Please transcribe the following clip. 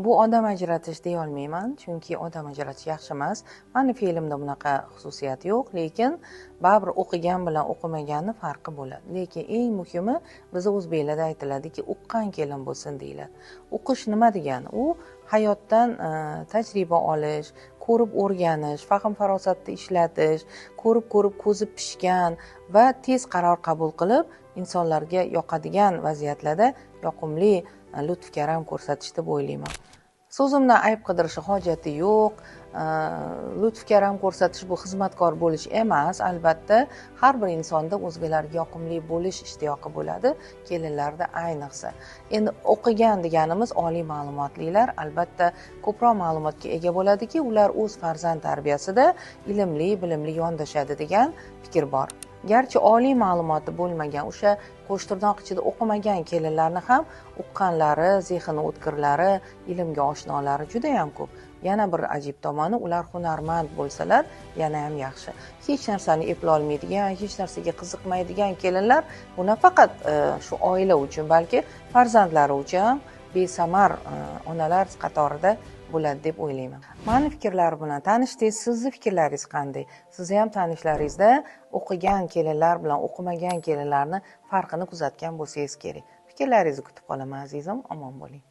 Bu odam ajratish deya olmayman, chunki odam ajratish yaxshi emas. Mani fe'limda bunaqa xususiyat yo'q, lekin baribir o'qigan bilan o'qimaganni farqi bo'ladi. Lekin eng muhimi, biz o'zbeklarda aytiladiki, uqqan kelin bo'lsin deyiladi. O'qish nima degani? U hayotdan tajriba olish, ko'rib o'rganish, fahm farosatni ishlatish, ko'rib ko'rib ko'zi pishgan va tez qaror qabul qilib insonlarga yoqadigan vaziyatlarda yoqimli lutf karam ko'rsatish deb o'ylayman. So'zimdan ayb qidirishi hojati yo'q. Lutf karam ko'rsatish bu xizmatkor bo'lish emas. Albatta, har bir insonda o'zgalarga yoqimli bo'lish ishtiyoqi bo'ladi, kelinlarda ayniqsa. Endi o'qigan deganimiz oliy ma'lumotlilar albatta ko'proq ma'lumotga ega bo'ladiki, ular o'z farzand tarbiyasida ilmli, bilimli yondashadi degan fikr bor. Garchi oliy ma'lumoti bo'lmagan, o'sha qo'shtirnoq ichida o'qimagan kelinlarni ham uqqanlari, zehni o'tkirlari, ilmga oshnolari juda ham ko'p. Yana bir ajib tomoni, ular hunarmand bo'lsalar yana ham yaxshi. Hech narsani eplolmaydigan, hech narsaga qiziqmaydigan kelinlar bu nafaqat shu oila uchun, balki farzandlari uchun ham besamar onalar qatorida bo'ladi deb o'ylayman. Mani fikrlarim bilan tanishdingiz, sizni fikrlaringiz qanday? Sizni ham tanishlaringizda o'qigan kelinlar bilan o'qimagan kelinlarni farqini kuzatgan bo'lsangiz kerak. Fikrlaringizni kutib qolaman, azizim, omon bo'ling.